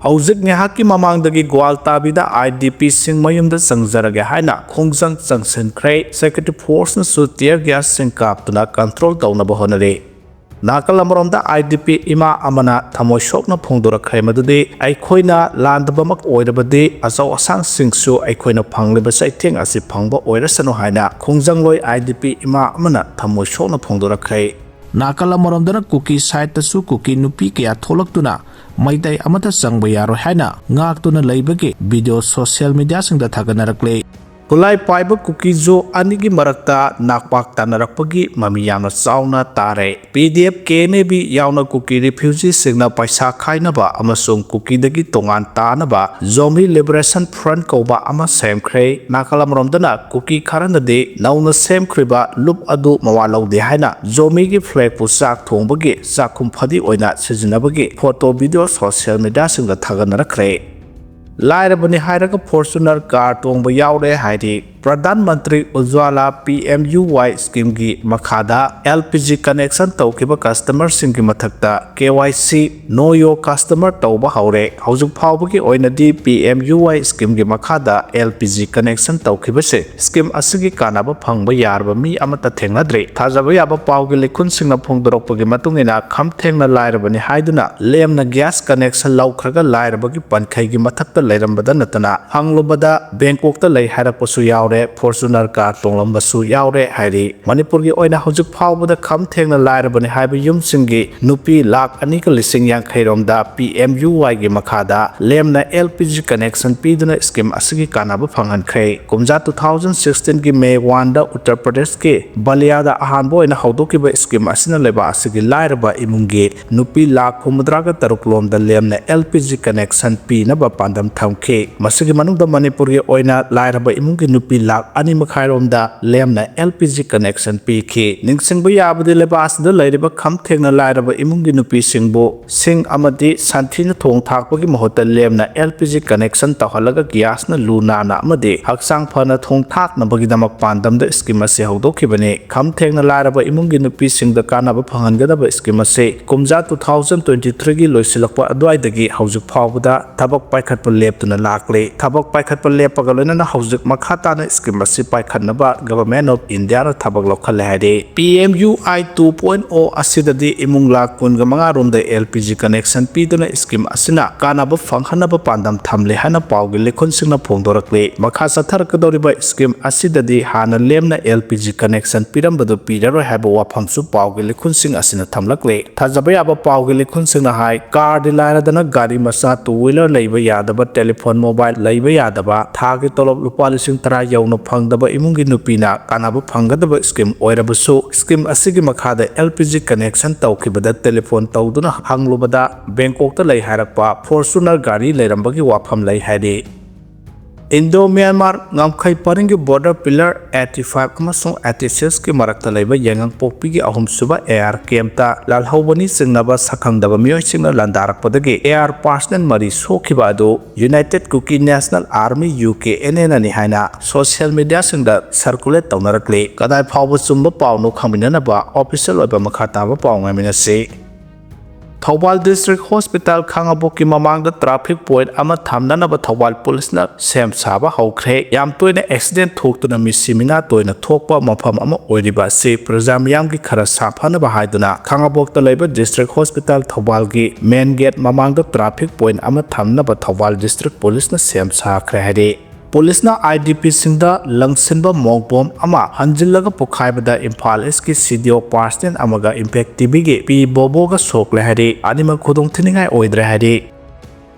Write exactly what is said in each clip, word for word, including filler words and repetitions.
ꯍꯧꯖꯤꯛ ꯉꯥꯏꯍꯥꯛꯀꯤ ꯃꯃꯥꯡꯗꯒꯤ ꯒ꯭ꯋꯥꯜꯇꯥꯕꯤꯗ IDPꯁꯤꯡ ꯃꯌꯨꯝꯗ ꯆꯪꯖꯔꯒꯦ ꯍꯥꯏꯅ ꯈꯣꯡꯖꯪ ꯆꯪꯁꯤꯟꯈ꯭ꯔꯦ꯫ Security Forceꯅꯁꯨ tear gasꯁꯤꯡ ꯀꯥꯞꯇꯨꯅ control ꯇꯧꯅꯕ ꯍꯣꯠꯅꯔꯤ꯫ ꯅꯥꯀꯜ ꯑꯃꯔꯣꯝꯗ IDP ꯏꯃꯥ ꯑꯃꯅ ꯊꯃꯣꯏ ꯁꯣꯛꯅ ꯐꯣꯡꯗꯣꯔꯛꯈ꯭ꯔꯦ ꯃꯗꯨꯗꯤ, ꯑꯩꯈꯣꯏꯅ ꯂꯥꯟꯗꯕꯃꯛ ꯑꯣꯏꯔꯕꯗꯤ ꯑꯆꯧ ꯑꯁꯥꯡꯁꯤꯡꯁꯨ ꯑꯩꯈꯣꯏꯅ ꯐꯪꯂꯤꯕ ꯆꯩꯊꯦꯡ ꯑꯁꯤ ꯐꯪꯕ ꯑꯣꯏꯔꯁꯅꯨ ꯍꯥꯏꯅ ꯈꯣꯡꯖꯪꯂꯣꯏ IDP ꯏꯃꯥ ꯑꯃꯅ ꯊꯃꯣꯏ ꯁꯣꯛꯅ ꯐꯣꯡꯗꯣꯔꯛꯈ꯭ꯔꯦ꯫ ꯅꯥꯀꯜ ꯑꯃꯔꯣꯝꯗꯅ ꯀꯨꯀꯤ sideꯇꯁꯨ ꯀꯨꯀꯤ ꯅꯨꯄꯤ ꯀꯌꯥ ꯊꯣꯛꯂꯛꯇꯨꯅ ꯃꯩꯇꯩ ꯑꯃꯠꯇ ꯆꯪꯕ ꯌꯥꯔꯣꯏ ꯍꯥꯏꯅ ꯉꯥꯛꯇꯨꯅ ꯂꯩꯕꯒꯤ video social mediaꯁꯤꯡꯗ ꯊꯥꯒꯠꯅꯔꯛꯂꯦ꯫ ꯈꯨꯠꯂꯥꯏ ꯄꯥꯏꯕ ꯀꯨꯀꯤꯁꯨ ꯑꯅꯤꯒꯤ ꯃꯔꯛꯇ ꯅꯥꯛꯄꯥꯛ ꯇꯥꯅꯔꯛꯄꯒꯤ ꯃꯃꯤ ꯌꯥꯝꯅ ꯆꯥꯎꯅ ꯇꯥꯔꯦ꯫ PDF, KNA-B ꯌꯥꯎꯅ ꯀꯨꯀꯤ refugeeꯁꯤꯡꯅ ꯄꯩꯁꯥ ꯈꯥꯏꯅꯕ ꯑꯃꯁꯨꯡ ꯀꯨꯀꯤꯗꯒꯤ ꯇꯣꯉꯥꯟ ꯇꯥꯅꯕ Zomi Liberation Front ꯀꯧꯕ ꯑꯃ ꯁꯦꯝꯈ꯭ꯔꯦ꯫ ꯅꯥꯀꯜ ꯑꯃꯔꯣꯝꯗꯅ ꯀꯨꯀꯤ ꯈꯔꯅꯗꯤ ꯅꯧꯅ ꯁꯦꯝꯈ꯭ꯔꯤꯕ ꯂꯨꯞ ꯑꯗꯨ ꯃꯋꯥ ꯂꯧꯗꯦ ꯍꯥꯏꯅ Zomiꯒꯤ flagꯄꯨ ꯆꯥꯛ ꯊꯣꯡꯕꯒꯤ ꯆꯥꯛꯈꯨꯝ ꯐꯗꯤ ꯑꯣꯏꯅ ꯁꯤꯖꯤꯟꯅꯕꯒꯤ photo video social mediaꯁꯤꯡꯗ ꯊꯥꯒꯠꯅꯔꯛꯈ꯭ꯔꯦ꯫ ꯂꯥꯏꯔꯕꯅꯤ ꯍꯥꯏꯔꯒ Fortuner car ꯇꯣꯡꯕ ꯌꯥꯎꯔꯦ ꯍꯥꯏꯔꯤ꯫ Pradhan Mantri Ujjwala, PMUY schemeꯒꯤ ꯃꯈꯥꯗ LPG connection ꯇꯧꯈꯤꯕ customerꯁꯤꯡꯒꯤ ꯃꯊꯛꯇ KYC, Know Your Customer ꯇꯧꯕ ꯍꯧꯔꯦ꯫ ꯍꯧꯖꯤꯛ ꯐꯥꯎꯕꯒꯤ ꯑꯣꯏꯅꯗꯤ PMUY schemeꯒꯤ ꯃꯈꯥꯗ LPG connection ꯇꯧꯈꯤꯕꯁꯦ scheme ꯑꯁꯤꯒꯤ ꯀꯥꯟꯅꯕ ꯐꯪꯕ ꯌꯥꯔꯕ ꯃꯤ ꯑꯃꯠꯇ ꯊꯦꯡꯅꯗ꯭ꯔꯤ꯫ ꯊꯥꯖꯕ ꯌꯥꯕ ꯄꯥꯎꯒꯤ ꯂꯤꯈꯨꯟꯁꯤꯡꯅ ꯐꯣꯡꯗꯣꯔꯛꯄꯒꯤ ꯃꯇꯨꯡ ꯏꯟꯅ, ꯈꯝ ꯊꯦꯡꯅ ꯂꯥꯏꯔꯕꯅꯤ ꯍꯥꯏꯗꯨꯅ ꯂꯦꯝꯅ gas connection ꯂꯧꯈ꯭ꯔꯒ ꯂꯥꯏꯔꯕꯒꯤ ꯄꯟꯈꯩꯒꯤ ꯃꯊꯛꯇ ꯂꯩꯔꯝꯕꯗ ꯅꯠꯇꯅ, ꯍꯪꯂꯨꯕꯗ ꯕꯦꯡꯀꯣꯛꯇ ꯂꯩ ꯍꯥꯏꯔꯛꯄꯁꯨ ꯌꯥꯎꯔꯦ, Fortuner car ꯇꯣꯡꯂꯝꯕꯁꯨ ꯌꯥꯎꯔꯦ ꯍꯥꯏꯔꯤ꯫ ꯃꯅꯤꯄꯨꯔꯒꯤ ꯑꯣꯏꯅ ꯍꯧꯖꯤꯛ ꯐꯥꯎꯕꯗ ꯈꯝ ꯊꯦꯡꯅ ꯂꯥꯏꯔꯕꯅꯤ ꯍꯥꯏꯕ ꯌꯨꯝꯁꯤꯡꯒꯤ ꯅꯨꯄꯤ ꯂꯥꯈ ꯑꯅꯤꯒ ꯂꯤꯁꯤꯡ ꯌꯥꯡꯈꯩ ꯔꯣꯝꯗ PMUYꯒꯤ ꯃꯈꯥꯗ ꯂꯦꯝꯅ LPG connection ꯄꯤꯗꯨꯅ scheme ꯑꯁꯤꯒꯤ ꯀꯥꯟꯅꯕ ꯐꯪꯍꯟꯈ꯭ꯔꯦ꯫ ꯀꯨꯝꯖꯥ two thousand sixteenꯒꯤ May oneꯗ ꯎꯠꯇꯔ ꯄ꯭ꯔꯗꯦꯁꯀꯤ ꯕꯂꯤꯌꯥꯗ ꯑꯍꯥꯟꯕ ꯑꯣꯏꯅ ꯍꯧꯗꯣꯛꯈꯤꯕ scheme ꯑꯁꯤꯅ ꯂꯩꯕꯥꯛ ꯑꯁꯤꯒꯤ ꯂꯥꯏꯔꯕ ꯏꯃꯨꯡꯒꯤ ꯅꯨꯄꯤ ꯂꯥꯈ ꯍꯨꯝꯐꯨꯇꯔꯥꯒ ꯇꯔꯨꯛ ꯂꯣꯝꯗ ꯂꯦꯝꯅ LPG connection ꯄꯤꯅꯕ ꯄꯥꯟꯗꯝ ꯊꯝꯈꯤ꯫ ꯃꯁꯤꯒꯤ ꯃꯅꯨꯡꯗ ꯃꯅꯤꯄꯨꯔꯒꯤ ꯑꯣꯏꯅ ꯂꯥꯏꯔꯕ ꯏꯃꯨꯡꯒꯤ ꯅꯨꯄꯤ ꯂꯥꯛ ꯑꯅꯤ ꯃꯈꯥꯏꯔꯣꯝꯗ ꯂꯦꯝꯅ L P G connection ꯄꯤꯈꯤ꯫ ꯅꯤꯡꯁꯤꯡꯕ ꯌꯥꯕꯗꯤ, ꯂꯩꯕꯥꯛ ꯑꯁꯤꯗ ꯂꯩꯔꯤꯕ ꯈꯝ ꯊꯦꯡꯅ ꯂꯥꯏꯔꯕ ꯏꯃꯨꯡꯒꯤ ꯅꯨꯄꯤꯁꯤꯡꯕꯨ ꯁꯤꯡ ꯑꯃꯗꯤ ꯁꯟꯊꯤꯅ ꯊꯣꯡ ꯊꯥꯛꯄꯒꯤ ꯃꯍꯨꯠꯇ ꯂꯦꯝꯅ L P G connection ꯇꯧꯍꯜꯂꯒ ꯒ꯭ꯌꯥꯁꯅ ꯂꯨ ꯅꯥꯟꯅ ꯑꯃꯗꯤ ꯍꯛꯆꯥꯡ ꯐꯅ ꯊꯣꯡ ꯊꯥꯛꯅꯕꯒꯤꯗꯃꯛ ꯄꯥꯟꯗꯝꯗ scheme ꯑꯁꯤ ꯍꯧꯗꯣꯛꯈꯤꯕꯅꯤ꯫ ꯈꯝ ꯊꯦꯡꯅ ꯂꯥꯏꯔꯕ ꯏꯃꯨꯡꯒꯤ ꯅꯨꯄꯤꯁꯤꯡꯗ ꯀꯥꯟꯅꯕ ꯐꯪꯍꯟꯒꯗꯕ scheme ꯑꯁꯤ ꯀꯨꯝꯖꯥ two thousand twenty three ꯒꯤ ꯂꯣꯏꯁꯤꯜꯂꯛꯄ ꯑꯗꯨꯋꯥꯏꯗꯒꯤ ꯍꯧꯖꯤꯛ ꯐꯥꯎꯕꯗ ꯊꯕꯛ ꯄꯥꯏꯈꯠꯄ ꯂꯦꯞꯇꯨꯅ ꯂꯥꯛꯂꯤ꯫ ꯊꯕꯛ ꯄꯥꯏꯈꯠꯄ ꯂꯦꯞꯄꯒ ꯂꯣꯏꯅꯅ ꯍꯧꯖꯤꯛ ꯃꯈꯥ ꯇꯥꯅ scheme ꯑꯁꯤ ꯄꯥꯏꯈꯠꯅꯕ Government of India ꯅ ꯊꯕꯛ ꯂꯧꯈꯠꯂꯦ ꯍꯥꯏꯔꯤ꯫ P M U I two point O ꯑꯁꯤꯗꯗꯤ ꯏꯃꯨꯡ ꯂꯥꯈ ꯀꯨꯟꯒ ꯃꯉꯥ ꯔꯣꯝꯗ L P G connection ꯄꯤꯗꯨꯅ scheme ꯑꯁꯤꯅ ꯀꯥꯟꯅꯕ ꯐꯪꯍꯟꯅꯕ ꯄꯥꯟꯗꯝ ꯊꯝꯂꯦ ꯍꯥꯏꯅ ꯄꯥꯎꯒꯤ ꯂꯤꯈꯨꯟꯁꯤꯡꯅ ꯐꯣꯡꯗꯣꯔꯛꯂꯤ꯫ ꯃꯈꯥ ꯆꯠꯊꯔꯛꯀꯗꯧꯔꯤꯕ scheme ꯑꯁꯤꯗꯗꯤ ꯍꯥꯟꯅ ꯂꯦꯝꯅ L P G connection ꯄꯤꯔꯝꯕꯗꯨ ꯄꯤꯔꯔꯣꯏ ꯍꯥꯏꯕ ꯋꯥꯐꯝꯁꯨ ꯄꯥꯎꯒꯤ ꯂꯤꯈꯨꯟꯁꯤꯡ ꯑꯁꯤꯅ ꯊꯝꯂꯛꯂꯤ꯫ ꯊꯥꯖꯕ ꯌꯥꯕ ꯄꯥꯎꯒꯤ ꯂꯤꯈꯨꯟꯁꯤꯡꯅ ꯍꯥꯏ, car ꯗꯤ ꯂꯥꯏꯔꯗꯅ ꯒꯥꯔꯤ ꯃꯆꯥ two wheeler ꯂꯩꯕ ꯌꯥꯗꯕ, telephone mobile ꯂꯩꯕ ꯌꯥꯗꯕ, ꯊꯥꯒꯤ ꯇꯣꯂꯣꯞ ꯂꯨꯄꯥ ꯂꯤꯁꯤꯡ ꯇꯔꯥ ꯌꯧꯅ ꯐꯪꯗꯕ ꯏꯃꯨꯡꯒꯤ ꯅꯨꯄꯤꯅ ꯀꯥꯟꯅꯕ ꯐꯪꯒꯗꯕ scheme ꯑꯣꯏꯔꯕꯁꯨ, scheme ꯑꯁꯤꯒꯤ ꯃꯈꯥꯗ L P G connection ꯇꯧꯈꯤꯕꯗ telephone ꯇꯧꯗꯨꯅ ꯍꯪꯂꯨꯕꯗ Bangkok ꯇ ꯂꯩ ꯍꯥꯏꯔꯛꯄ Fortuner ꯒꯥꯔꯤ ꯂꯩꯔꯝꯕꯒꯤ ꯋꯥꯐꯝ ꯂꯩ ꯍꯥꯏꯔꯤ꯫ Indo Myanmar ꯉꯝꯈꯩ ꯄꯔꯤꯡꯒꯤ border pillar eighty five ꯑꯃꯁꯨꯡ eighty six ꯀꯤ ꯃꯔꯛꯇ ꯂꯩꯕ ꯌꯥꯏꯉꯪꯄꯣꯛꯄꯤꯒꯤ ꯑꯍꯨꯝꯁꯨꯕ A R camp ꯇ ꯂꯥꯜꯍꯧꯕꯅꯤ ꯆꯤꯡꯅꯕ ꯁꯛꯈꯪꯗꯕ ꯃꯤꯑꯣꯏꯁꯤꯡꯅ ꯂꯥꯟꯗꯥꯔꯛꯄꯗꯒꯤ A R personnel ꯃꯔꯤ ꯁꯣꯛꯈꯤꯕ ꯑꯗꯨ United Kuki National Army, U K N A ꯅꯅꯤ ꯍꯥꯏꯅ social media ꯁꯤꯡꯗ circulate ꯇꯧꯅꯔꯛꯂꯤ꯫ ꯀꯗꯥꯏ ꯐꯥꯎꯕ ꯆꯨꯝꯕ ꯄꯥꯎꯅꯣ ꯈꯪꯃꯤꯟꯅꯅꯕ official ꯑꯣꯏꯕ ꯃꯈꯥ ꯇꯥꯕ ꯄꯥꯎ ꯉꯥꯏꯃꯤꯟꯅꯁꯤ꯫ ꯊꯧꯕꯥꯜ District Hospital ꯈꯥꯉꯕꯣꯛꯀꯤ ꯃꯃꯥꯡꯗ traffic point ꯑꯃ ꯊꯝꯅꯅꯕ ꯊꯧꯕꯥꯜ ꯄꯨꯂꯤꯁꯅ ꯁꯦꯝ ꯁꯥꯕ ꯍꯧꯈ꯭ꯔꯦ꯫ ꯌꯥꯝ ꯇꯣꯏꯅ accident ꯊꯣꯛꯇꯨꯅ ꯃꯤꯁꯤ ꯃꯤꯅꯥ ꯇꯣꯏꯅ ꯊꯣꯛꯄ ꯃꯐꯝ ꯑꯃ ꯑꯣꯏꯔꯤꯕ ꯑꯁꯤ ꯄ꯭ꯔꯖꯥ ꯃꯤꯌꯥꯝꯒꯤ ꯈꯔ ꯁꯥꯐꯅꯕ ꯍꯥꯏꯗꯨꯅ ꯈꯥꯉꯕꯣꯛꯇ ꯂꯩꯕ District Hospital ꯊꯧꯕꯥꯜꯒꯤ main gate ꯃꯃꯥꯡꯗ traffic point ꯑꯃ ꯊꯝꯅꯕ ꯊꯧꯕꯥꯜ District ꯄꯨꯂꯤꯁꯅ ꯁꯦꯝ ꯁꯥꯈ꯭ꯔꯦ ꯍꯥꯏꯔꯤ꯫ ꯄꯨꯂꯤꯁꯅ I D P ꯁꯤꯡꯗ ꯂꯪꯁꯤꯟꯕ mock bomb ꯑꯃ ꯍꯟꯖꯤꯜꯂꯒ ꯄꯣꯈꯥꯏꯕꯗ ꯏꯝꯐꯥꯜ East ꯀꯤ C D O personnel ꯑꯃꯒ Impact T V ꯒꯤ P ꯕꯣꯕꯣꯒ ꯁꯣꯛꯂꯦ ꯍꯥꯏꯔꯤ꯫ ꯑꯅꯤꯃꯛ ꯈꯨꯗꯣꯡ ꯊꯤꯅꯤꯡꯉꯥꯏ ꯑꯣꯏꯗ꯭ꯔꯦ ꯍꯥꯏꯔꯤ꯫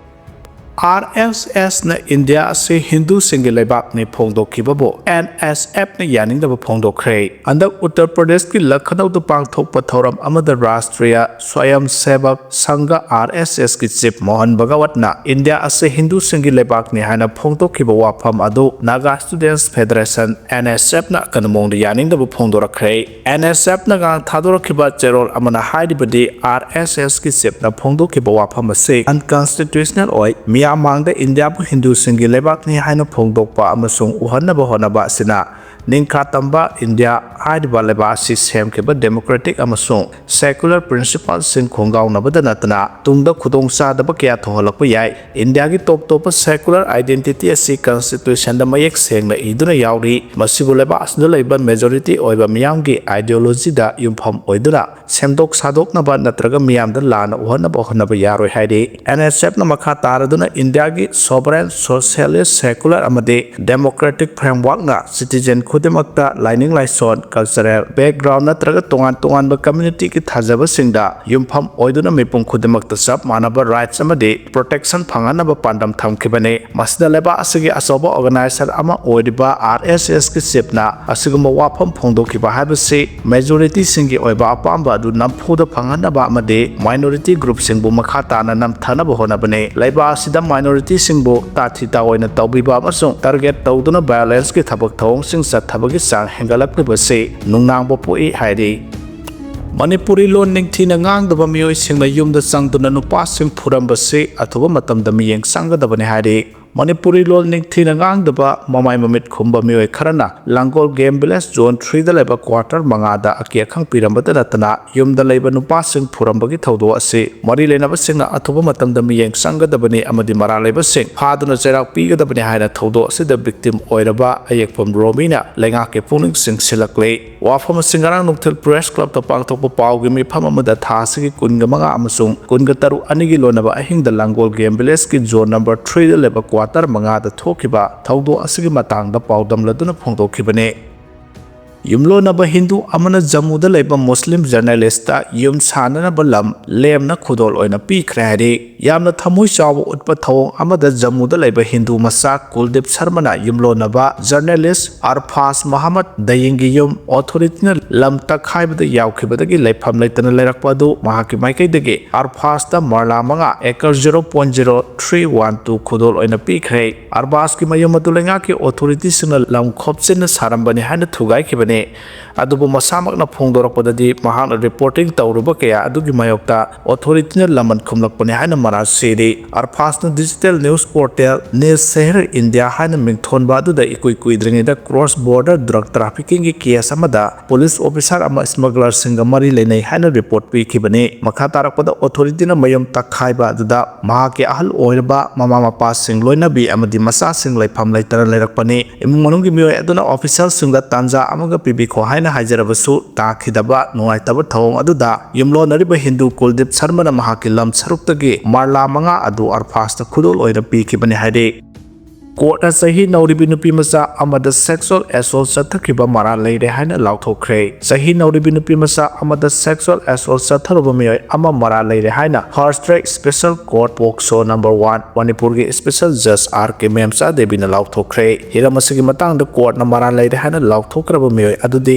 ꯑꯥꯔ ꯑꯦꯁ ꯑꯦꯁꯅ ꯏꯟꯗꯤꯌꯥ ꯑꯁꯤ ꯍꯤꯟꯗꯨꯁꯤꯡꯒꯤ ꯂꯩꯕꯥꯛꯅꯤ ꯐꯣꯡꯗꯣꯛꯈꯤꯕꯕꯨ ꯑꯦꯟ ꯑꯦꯁ ꯑꯦꯐꯅ ꯌꯥꯅꯤꯡꯗꯕ ꯐꯣꯡꯗꯣꯛꯈ꯭ꯔꯦ꯫ ꯍꯟꯗꯛ ꯎꯠꯇꯔ ꯄ꯭ꯔꯗꯦꯁꯀꯤ ꯂꯈꯅꯧꯗ ꯄꯥꯡꯊꯣꯛꯄ ꯊꯧꯔꯝ ꯑꯃꯗ ꯔꯥꯁꯇ꯭ꯔꯤꯌ ꯁ꯭ꯋꯌꯝ ꯁꯦꯕꯛ ꯁꯪꯘ, ꯑꯥꯔ ꯑꯦꯁ ꯑꯦꯁꯀꯤ ꯆꯤꯐ ꯃꯣꯍꯟ ꯚꯒꯋꯠꯅ ꯏꯟꯗꯤꯌꯥ ꯑꯁꯤ ꯍꯤꯟꯗꯨꯁꯤꯡꯒꯤ ꯂꯩꯕꯥꯛꯅꯤ ꯍꯥꯏꯅ ꯐꯣꯡꯗꯣꯛꯈꯤꯕ ꯋꯥꯐꯝ ꯑꯗꯨ ꯅꯥꯒꯥ ꯁ꯭ꯇꯨꯗꯦꯟꯠꯁ ꯐꯦꯗꯔꯦꯁꯟ, ꯑꯦꯟ ꯑꯦꯁ ꯑꯦꯐꯅ ꯑꯀꯟꯕ ꯃꯑꯣꯡꯗ ꯌꯥꯅꯤꯡꯗꯕ ꯐꯣꯡꯗꯣꯔꯛꯈ꯭ꯔꯦ꯫ ꯑꯦꯟ ꯑꯦꯁ ꯑꯦꯐꯅ ꯉꯔꯥꯡ ꯊꯥꯗꯣꯔꯛꯈꯤꯕ ꯆꯦꯔꯣꯜ ꯑꯃꯅ ꯍꯥꯏꯔꯤꯕꯗꯤ, ꯑꯥꯔ ꯑꯦꯁ ꯑꯦꯁꯀꯤ ꯆꯤꯐꯅ ꯐꯣꯡꯗꯣꯛꯈꯤꯕ ꯋꯥꯐꯝ ꯑꯁꯤ ꯑꯟꯀꯟꯁꯇꯤꯇ꯭ꯌꯨꯁꯅꯦꯜ ꯑꯣꯏ, ꯃꯤꯌꯥꯝ ꯃꯥꯡꯗ ꯏꯟꯗꯤꯌꯥꯕꯨ ꯍꯤꯟꯗꯨꯁꯤꯡꯒꯤ ꯂꯩꯕꯥꯛꯅꯤ ꯍꯥꯏꯅ ꯐꯣꯡꯗꯣꯛꯄ ꯑꯃꯁꯨꯡ ꯎꯍꯟꯅꯕ ꯍꯣꯠꯅꯕ ꯑꯁꯤꯅ ꯅꯤꯡꯈꯥ ꯇꯝꯕ ꯏꯟꯗꯤꯌꯥ ꯍꯥꯏꯔꯤꯕ ꯂꯩꯕꯥꯛ ꯑꯁꯤ ꯁꯦꯝꯈꯤꯕ ꯗꯦꯃꯣꯀ꯭ꯔꯦꯇꯤꯛ ꯑꯃꯁꯨꯡ ꯁꯦꯀꯨꯂꯔ ꯄ꯭ꯔꯤꯟꯁꯤꯄꯜꯁꯤꯡ ꯈꯣꯡꯒꯥꯎꯅꯕꯗ ꯅꯠꯇꯅ ꯇꯨꯡꯗ ꯈꯨꯗꯣꯡꯆꯥꯗꯕ ꯀꯌꯥ ꯊꯣꯛꯍꯜꯂꯛꯄ ꯌꯥꯏ꯫ ꯏꯟꯗꯤꯌꯥꯒꯤ ꯇꯣꯞ ꯇꯣꯞꯄ ꯁꯦꯀꯨꯂꯔ ꯑꯥꯏꯗꯦꯟꯇꯤꯇꯤ ꯑꯁꯤ ꯀꯟꯁꯇꯤꯇ꯭ꯌꯨꯁꯟꯗ ꯃꯌꯦꯛ ꯁꯦꯡꯅ ꯏꯗꯨꯅ ꯌꯥꯎꯔꯤ꯫ ꯃꯁꯤꯕꯨ ꯂꯩꯕꯥꯛ ꯑꯁꯤꯗ ꯂꯩꯕ ꯃꯦꯖꯣꯔꯤꯇꯤ ꯑꯣꯏꯕ ꯃꯤꯌꯥꯝꯒꯤ ꯑꯥꯏꯗꯤꯌꯣꯂꯣꯖꯤꯗ ꯌꯨꯝꯐꯝ ꯑꯣꯏꯗꯨꯅ ꯁꯦꯝꯗꯣꯛ ꯁꯥꯗꯣꯛꯅꯕ ꯅꯠꯇ꯭ꯔꯒ ꯃꯤꯌꯥꯝꯗ ꯂꯥꯟꯅ ꯎꯍꯟꯅꯕ ꯍꯣꯠꯅꯕ ꯌꯥꯔꯣꯏ ꯍꯥꯏꯔꯤ꯫ ꯑꯦꯟ ꯑꯦꯁ ꯑꯦꯐꯅ ꯃꯈꯥ ꯇꯥꯔꯗꯨꯅ ꯏꯟꯗꯤꯌꯥꯒꯤ ꯁꯣꯚꯔꯦꯟ, ꯁꯣꯁꯤꯌꯦꯂꯤꯁ, ꯁꯦꯀꯨꯂꯔ ꯑꯃꯗꯤ ꯗꯦꯃꯣꯀ꯭ꯔꯦꯇꯤꯛ ꯐ꯭ꯔꯦꯝꯋꯥꯔꯛꯅ ꯁꯤꯇꯤꯖꯦꯟ ꯈꯨꯗꯤꯡꯃꯛꯇ ꯂꯥꯏꯅꯤꯡ ꯂꯥꯏꯁꯣꯟ, ꯀꯜꯆꯔꯦꯜ ꯕꯦꯛꯒ꯭ꯔꯥꯎꯟ ꯅꯠꯇ꯭ꯔꯒ ꯇꯣꯉꯥꯟ ꯇꯣꯉꯥꯟꯕ ꯀꯝꯃ꯭ꯌꯨꯅꯤꯇꯤꯒꯤ ꯊꯥꯖꯕꯁꯤꯡꯗ ꯌꯨꯝꯐꯝ ꯑꯣꯏꯗꯨꯅ ꯃꯤꯄꯨꯝ ꯈꯨꯗꯤꯡꯃꯛꯇ ꯆꯞ ꯃꯥꯟꯅꯕ ꯔꯥꯏꯠꯁ ꯑꯃꯗꯤ ꯄ꯭ꯔꯣꯇꯦꯛꯁꯟ ꯐꯪꯍꯟꯅꯕ ꯄꯥꯟꯗꯝ ꯊꯝꯈꯤꯕꯅꯤ꯫ ꯃꯁꯤꯗ ꯂꯩꯕꯥꯛ ꯑꯁꯤꯒꯤ ꯑꯆꯧꯕ ꯑꯣꯔꯒꯅꯥꯏꯖꯦꯁꯟ ꯑꯃ ꯑꯣꯏꯔꯤꯕ ꯑꯥꯔ ꯑꯦꯁ ꯑꯦꯁꯀꯤ ꯆꯤꯐꯅ ꯑꯁꯤꯒꯨꯝꯕ ꯋꯥꯐꯝ ꯐꯣꯡꯗꯣꯛꯈꯤꯕ ꯍꯥꯏꯕꯁꯤ ꯃꯦꯖꯣꯔꯤꯇꯤꯁꯤꯡꯒꯤ ꯑꯣꯏꯕ ꯑꯄꯥꯝꯕ ꯑꯗꯨ ꯅꯝꯐꯨꯗ ꯐꯪꯍꯟꯅꯕ ꯑꯃꯗꯤ ꯃꯥꯏꯅꯣꯔꯤꯇꯤ ꯒ꯭ꯔꯨꯞꯁꯤꯡꯕꯨ ꯃꯈꯥ ꯇꯥꯅ ꯅꯝꯊꯅꯕ ꯍꯣꯠꯅꯕꯅꯤ꯫ ꯂꯩꯕꯥꯛ ꯑꯁꯤꯗ ꯃꯥꯏꯅꯣꯔꯤꯇꯤꯁꯤꯡꯕꯨ ꯇꯥꯊꯤ ꯇꯥꯑꯣꯏꯅ ꯇꯧꯕꯤꯕ ꯑꯃꯁꯨꯡ ꯇꯥꯔꯒꯦꯠ ꯇꯧꯗꯨꯅ ꯚꯥꯏꯑꯣꯂꯦꯟꯁꯀꯤ ꯊꯕꯛ ꯊꯧꯑꯣꯡꯁꯤꯡ ꯆꯠꯊꯕꯒꯤ ꯆꯥꯡ ꯍꯦꯟꯒꯠꯂꯛꯂꯤꯕꯁꯤ ꯅꯨꯡꯅꯥꯡꯕ ꯄꯣꯛꯏ ꯍꯥꯏꯔꯤ꯫ ꯃꯅꯤꯄꯨꯔꯤ ꯂꯣꯟ ꯅꯤꯡꯊꯤꯅ ꯉꯥꯡꯗꯕ ꯃꯤꯑꯣꯏꯁꯤꯡꯅ ꯌꯨꯝꯗ ꯆꯪꯗꯨꯅ ꯅꯨꯄꯥꯁꯤꯡ ꯐꯨꯔꯝꯕꯁꯤ ꯑꯊꯨꯕ ꯃꯇꯝꯗ ꯃꯤꯠꯌꯦꯡ ꯆꯪꯒꯗꯕꯅꯤ ꯍꯥꯏꯔꯤ꯫ ꯃꯅꯤꯄꯨꯔꯤ ꯂꯣꯟ ꯅꯤꯡꯊꯤꯅ ꯉꯥꯡꯗꯕ ꯃꯃꯥꯏ ꯃꯃꯤꯠ ꯈꯨꯝꯕ ꯃꯤꯑꯣꯏ ꯈꯔꯅ ꯂꯥꯡꯒꯣꯜ ꯒꯦꯝ ꯚꯤꯂꯦꯖ ꯖꯣꯟ ꯊ꯭ꯔꯤꯗ ꯂꯩꯕ ꯀ꯭ꯋꯥꯇꯔ ꯃꯉꯥꯗ ꯑꯀꯤ ꯑꯈꯪ ꯄꯤꯔꯝꯕꯇ ꯅꯠꯇꯅ ꯌꯨꯝꯗ ꯂꯩꯕ ꯅꯨꯄꯥꯁꯤꯡ ꯐꯨꯔꯝꯕꯒꯤ ꯊꯧꯗꯣꯛ ꯑꯁꯤ ꯃꯔꯤ ꯂꯩꯅꯕꯁꯤꯡꯅ ꯑꯊꯨꯕ ꯃꯇꯝꯗ ꯃꯤꯠꯌꯦꯡ ꯆꯪꯒꯗꯕꯅꯤ ꯑꯃꯗꯤ ꯃꯔꯥꯜ ꯂꯩꯕꯁꯤꯡ ꯐꯥꯗꯨꯅ ꯆꯩꯔꯥꯛ ꯄꯤꯒꯗꯕꯅꯤ ꯍꯥꯏꯅ ꯊꯧꯗꯣꯛ ꯑꯁꯤꯗ ꯚꯤꯛꯇꯤꯝ ꯑꯣꯏꯔꯕ ꯑꯌꯦꯛꯐꯝ ꯔꯣꯃꯤꯅ ꯂꯩꯉꯥꯛꯀꯤ ꯄꯨꯛꯅꯤꯡ ꯆꯤꯡꯁꯤꯜꯂꯛꯂꯤ꯫ ꯋꯥꯐꯝ ꯑꯁꯤ ꯉꯔꯥꯡ ꯅꯨꯡꯊꯤꯜ ꯄ꯭ꯔꯦꯁ ꯀ꯭ꯂꯕꯇ ꯄꯥꯡꯊꯣꯛꯄ ꯄꯥꯎꯒꯤ ꯃꯤꯐꯝ ꯑꯃꯗ ꯊꯥ ꯑꯁꯤꯒꯤ ꯀꯨꯟꯒ ꯃꯉꯥ ꯑꯃꯁꯨꯡ ꯀꯨꯟꯒ ꯇꯔꯨꯛ ꯑꯅꯤꯒꯤ ꯂꯣꯟꯅꯕ ꯑꯍꯤꯡꯗ ꯂꯥꯡꯒꯣꯜ ꯒꯦꯝ ꯚꯤꯂꯦꯖꯀꯤ ꯖꯣꯟ ꯅꯝꯕꯔ ꯊ꯭ꯔꯤꯗ ꯂꯩꯕ ꯀ꯭ꯋꯥꯇꯔ ꯃꯉꯥꯗ ꯊꯣꯛꯈꯤꯕ ꯊꯧꯗꯣꯛ ꯑꯁꯤꯒꯤ ꯃꯇꯥꯡꯗ ꯄꯥꯎꯗꯝꯂꯗꯨꯅ ꯐꯣꯡꯗꯣꯛꯈꯤꯕꯅꯤ꯫ ꯌꯨꯝꯂꯣꯟꯅꯕ ꯍꯤꯟꯗꯨ ꯑꯃꯅ ꯖꯝꯃꯨꯗ ꯂꯩꯕ ꯃꯨꯁꯂꯤꯝ ꯖꯔꯅꯦꯂꯤꯁꯇ ꯌꯨꯝ ꯁꯥꯅꯅꯕ ꯂꯝ ꯂꯦꯝꯅ ꯈꯨꯗꯣꯜ ꯑꯣꯏꯅ ꯄꯤꯈ꯭ꯔꯦ ꯍꯥꯏꯔꯤ꯫ ꯌꯥꯝꯅ ꯊꯃꯣꯏ ꯆꯥꯎꯕ ꯎꯠꯄ ꯊꯧꯑꯣꯡ ꯑꯃꯗ ꯖꯝꯃꯨꯗ ꯂꯩꯕ ꯍꯤꯟꯗꯨ ꯃꯆꯥ ꯀꯨꯜꯗꯤꯞ ꯁꯔꯃꯅ ꯌꯨꯝꯂꯣꯟꯅꯕ ꯖꯔꯅꯦꯂꯤꯁ ꯑꯔꯐꯥꯁ ꯃꯍꯃꯗ ꯗꯌꯤꯡꯒꯤ ꯌꯨꯝ ꯑꯣꯊꯣꯔꯤꯇꯤꯅ ꯂꯝ ꯇꯛꯈꯥꯏꯕꯗ ꯌꯥꯎꯈꯤꯕꯗꯒꯤ ꯂꯩꯐꯝ ꯂꯩꯇꯅ ꯂꯩꯔꯛꯄ ꯑꯗꯨ ꯃꯍꯥꯛꯀꯤ ꯃꯥꯏꯀꯩꯗꯒꯤ ꯑꯔꯐꯥꯁꯇ ꯃꯔꯂꯥ ꯃꯉꯥ, acre zero point zero three one two, ꯈꯨꯗꯣꯜ ꯑꯣꯏꯅ ꯄꯤꯈ꯭ꯔꯦ꯫ ꯑꯔꯕꯥꯁꯀꯤ ꯃꯌꯨꯝ ꯑꯗꯨ ꯂꯩꯉꯥꯛꯀꯤ ꯑꯣꯊꯣꯔꯤꯇꯤꯁꯤꯡꯅ ꯂꯝ ꯈꯣꯞꯆꯤꯟꯅ ꯁꯥꯔꯝꯕꯅꯤ ꯍꯥꯏꯅ ꯊꯨꯒꯥꯏꯈꯤꯕꯅꯤ꯫ ꯑꯗꯨꯕꯨ ꯃꯁꯥꯃꯛꯅ ꯐꯣꯡꯗꯣꯔꯛꯄꯗꯗꯤ ꯃꯍꯥꯛꯅ ꯔꯤꯄꯣꯔꯇꯤꯡ ꯇꯧꯔꯨꯕ ꯀꯌꯥ ꯑꯗꯨꯒꯤ ꯃꯥꯌꯣꯛꯇ ꯑꯣꯊꯣꯔꯤꯇꯤꯅ ꯂꯃꯟ ꯈꯨꯝꯂꯛꯄꯅꯤ ꯍꯥꯏꯅ ꯃꯔꯥꯜ ꯁꯤꯔꯤ꯫ ꯑꯔꯐꯥꯁꯅ ꯗꯤꯖꯤꯇꯦꯜ ꯅ꯭ꯌꯨꯁ ꯄꯣꯔꯇꯦꯜ ꯅꯤꯜ ꯁꯦꯍꯔ ꯏꯟꯗꯤꯌꯥ ꯍꯥꯏꯅ ꯃꯤꯡꯊꯣꯟꯕ ꯑꯗꯨꯗ ꯏꯀꯨꯏ ꯀꯨꯏꯗ꯭ꯔꯤꯉꯩꯗ ꯀ꯭ꯔꯣꯁ ꯕꯣꯔꯗꯔ ꯗ꯭ꯔꯒ ꯇ꯭ꯔꯥꯐꯤꯀꯤꯡꯒꯤ ꯀꯦꯁ ꯑꯃꯗ ꯄꯨꯂꯤꯁ ꯑꯣꯐꯤꯁꯥꯔ ꯑꯃ ꯁ꯭ꯃꯒꯂꯔꯁꯤꯡꯒ ꯃꯔꯤ ꯂꯩꯅꯩ ꯍꯥꯏꯅ ꯔꯤꯄꯣꯔꯠ ꯄꯤꯈꯤꯕꯅꯤ꯫ ꯃꯈꯥ ꯇꯥꯔꯛꯄꯗ ꯑꯣꯊꯣꯔꯤꯇꯤꯅ ꯃꯌꯨꯝ ꯇꯛꯈꯥꯏꯕ ꯑꯗꯨꯗ ꯃꯍꯥꯛꯀꯤ ꯑꯍꯜ ꯑꯣꯏꯔꯕ ꯃꯃꯥ ꯃꯄꯥꯁꯤꯡ ꯂꯣꯏꯅꯕꯤ ꯑꯃꯗꯤ ꯃꯆꯥꯁꯤꯡ ꯂꯩꯐꯝ ꯂꯩꯇꯅ ꯂꯩꯔꯛꯄꯅꯤ꯫ ꯏꯃꯨꯡ ꯃꯅꯨꯡꯒꯤ ꯃꯤꯑꯣꯏ ꯑꯗꯨꯅ ꯑꯣꯐꯤꯁꯤꯌꯦꯜꯁꯤꯡꯗ ꯇꯥꯟꯖꯥ ꯑꯃꯒ ꯄꯤꯕꯤꯈꯣ ꯍꯥꯏꯅ ꯍꯥꯏꯖꯔꯕꯁꯨ ꯇꯥꯈꯤꯗꯕ ꯅꯨꯡꯉꯥꯏꯇꯕ ꯊꯧꯑꯣꯡ ꯑꯗꯨꯗ ꯌꯨꯝꯂꯣꯟꯅꯔꯤꯕ ꯍꯤꯟꯗꯨ ꯀꯨꯜꯗꯤꯞ ꯁꯔꯃꯅ ꯃꯍꯥꯛꯀꯤ ꯂꯝ ꯁꯔꯨꯛꯇꯒꯤ ꯃꯔꯂꯥ ꯃꯉꯥ ꯑꯗꯨ ꯑꯔꯐꯥꯁꯇ ꯈꯨꯗꯣꯜ ꯑꯣꯏꯅ ꯄꯤꯈꯤꯕꯅꯤ ꯍꯥꯏꯔꯤ꯫ ꯀꯣꯔꯠꯅ ꯆꯍꯤ ꯅꯧꯔꯤꯕꯤ ꯅꯨꯄꯤ ꯃꯆꯥ ꯑꯃꯗ ꯁꯦꯛꯁꯨꯑꯦꯜ ꯑꯦꯁꯣꯜ ꯆꯠꯊꯈꯤꯕ ꯃꯔꯥꯜ ꯂꯩꯔꯦ ꯍꯥꯏꯅ ꯂꯥꯎꯊꯣꯛꯈ꯭ꯔꯦ꯫ ꯆꯍꯤ ꯅꯧꯔꯤꯕꯤ ꯅꯨꯄꯤ ꯃꯆꯥ ꯑꯃꯗ ꯁꯦꯛꯁꯨꯑꯦꯜ ꯑꯦꯁꯣꯜ ꯆꯠꯊꯔꯨꯕ ꯃꯤꯑꯣꯏ ꯑꯃ ꯃꯔꯥꯜ ꯂꯩꯔꯦ ꯍꯥꯏꯅ fast track special court POCSO number one ꯃꯅꯤꯄꯨꯔꯒꯤ ꯁ꯭ꯄꯦꯁꯦꯜ ꯖꯖ ꯑꯥꯔ ꯀꯦ ꯃꯦꯝꯆꯥ ꯗꯦꯕꯤꯅ ꯂꯥꯎꯊꯣꯛꯈ꯭ꯔꯦ꯫ ꯍꯤꯔꯝ ꯑꯁꯤꯒꯤ ꯃꯇꯥꯡꯗ ꯀꯣꯔꯠꯅ ꯃꯔꯥꯜ ꯂꯩꯔꯦ ꯍꯥꯏꯅ ꯂꯥꯎꯊꯣꯛꯈ꯭ꯔꯕ ꯃꯤꯑꯣꯏ ꯑꯗꯨꯗꯤ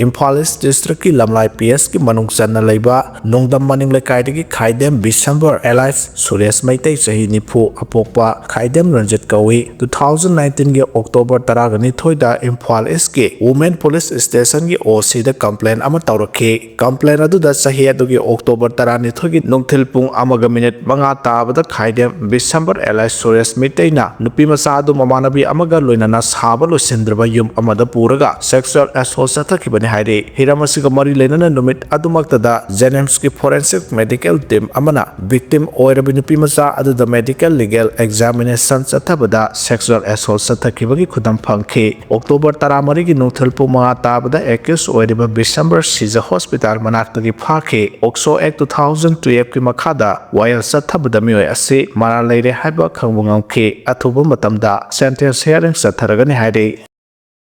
ꯏꯝꯐꯥꯜ ꯏꯁ ꯗꯤꯁꯇ꯭ꯔꯤꯛꯀꯤ ꯂꯝꯂꯥꯏ ꯄꯤ ꯑꯦꯁꯀꯤ ꯃꯅꯨꯡ ꯆꯟꯅ ꯂꯩꯕ ꯅꯣꯡꯗꯝ ꯃꯅꯤꯡ ꯂꯩꯀꯥꯏꯗꯒꯤ ꯈꯥꯏꯗꯦꯝ ꯕꯤꯁꯝꯕꯔ alias ꯁꯨꯔꯦꯁ ꯃꯩꯇꯩ, ꯆꯍꯤ ꯅꯤꯐꯨ, ꯑꯄꯣꯛꯄ ꯈꯥꯏꯗꯦꯝ ꯔꯟꯖꯤꯠ ꯀꯧꯏ꯫ ꯇꯨ ꯊꯥꯎꯖꯟ ꯅꯥꯏꯟꯇꯤꯟꯒꯤ ꯑꯣꯛꯇꯣꯕꯔ ꯇꯔꯥꯒ ꯅꯤꯊꯣꯏꯗ ꯏꯝꯐꯥꯜ ꯏꯁꯀꯤ ꯋꯨꯃꯦꯟ ꯄꯨꯂꯤꯁ ꯁ꯭ꯇꯦꯁꯟꯒꯤ ꯑꯣ ꯁꯤꯗ ꯀꯝꯄ꯭ꯂꯦꯟ ꯑꯃ ꯇꯧꯔꯛꯈꯤ꯫ ꯀꯝꯄ꯭ꯂꯦꯟ ꯑꯗꯨꯗ ꯆꯍꯤ ꯑꯗꯨꯒꯤ ꯑꯣꯛꯇꯣꯕꯔ ꯇꯔꯥꯅꯤꯊꯣꯏꯒꯤ ꯅꯨꯡꯊꯤꯜ ꯄꯨꯡ ꯑꯃꯒ ꯃꯤꯅꯤꯠ ꯃꯉꯥ ꯇꯥꯕꯗ ꯈꯥꯏꯗꯦꯝ ꯕꯤꯁꯝꯕꯔ alias ꯁꯨꯔꯦꯁ ꯃꯩꯇꯩꯅ ꯅꯨꯄꯤ ꯃꯆꯥ ꯑꯗꯨ ꯃꯃꯥꯟꯅꯕꯤ ꯑꯃꯒ ꯂꯣꯏꯅꯅ ꯁꯥꯕ ꯂꯣꯏꯁꯤꯟꯗ꯭ꯔꯕ ꯌꯨꯝ ꯑꯃꯗ ꯄꯨꯔꯒ ꯁꯦꯛꯁꯨꯑꯦꯜ ꯑꯦꯁꯣꯜ ꯆꯠꯊꯈꯤꯕꯅꯤ ꯍꯥꯏꯔꯤ꯫ ꯍꯤꯔꯝ ꯑꯁꯤꯒ ꯃꯔꯤ ꯂꯩꯅꯅ ꯅꯨꯃꯤꯠ ꯑꯗꯨꯃꯛꯇꯗ ꯖꯦꯅꯤꯝꯁꯀꯤ ꯐꯣꯔꯦꯟꯁꯤꯛ ꯃꯦꯗꯤꯀꯦꯜ ꯇꯤꯝ ꯑꯃꯅ ꯚꯤꯛꯇꯤꯝ ꯑꯣꯏꯔꯕꯤ ꯅꯨꯄꯤ ꯃꯆꯥ ꯑꯗꯨꯗ ꯃꯦꯗꯤꯀꯦꯜ ꯂꯤꯒꯦꯜ ꯑꯦꯛꯖꯥꯃꯤꯅꯦꯁꯟ ꯆꯠꯊꯕꯗ ꯁꯦꯛꯁꯨꯑꯦꯜ ꯑꯦꯁꯣꯜ ꯆꯠꯊꯈꯤꯕꯒꯤ ꯈꯨꯗꯝ ꯐꯪꯈꯤ꯫ ꯑꯣꯛꯇꯣꯕꯔ ꯇꯔꯥꯃꯔꯤꯒꯤ ꯅꯨꯡꯊꯤꯜ ꯄꯨꯡ ꯃꯉꯥ ꯇꯥꯕꯗ ꯑꯦꯀ꯭ꯌꯨꯁ ꯑꯣꯏꯔꯤꯕ ꯕꯤꯁꯝꯕꯔ ꯁꯤꯖ ꯍꯣꯁꯄꯤꯇꯥꯜ ꯃꯅꯥꯛꯇꯒꯤ ꯐꯥꯈꯤ꯫ ꯑꯣꯛꯁꯣ ꯑꯦꯛ ꯇꯨ ꯊꯥꯎꯖꯟ ꯇꯨꯌꯦꯜꯐꯀꯤ ꯃꯈꯥꯗ ꯋꯥꯌꯦꯜ ꯆꯠꯊꯕꯗ ꯃꯤꯑꯣꯏ ꯑꯁꯤ ꯃꯔꯥꯜ ꯂꯩꯔꯦ ꯍꯥꯏꯕ ꯈꯪꯕ ꯉꯝꯈꯤ꯫ ꯑꯊꯨꯕ ꯃꯇꯝꯗ ꯁꯦꯟꯇꯦꯟꯁ ꯍꯤꯌꯥꯔꯤꯡ ꯆꯠꯊꯔꯒꯅꯤ ꯍꯥꯏꯔꯤ꯫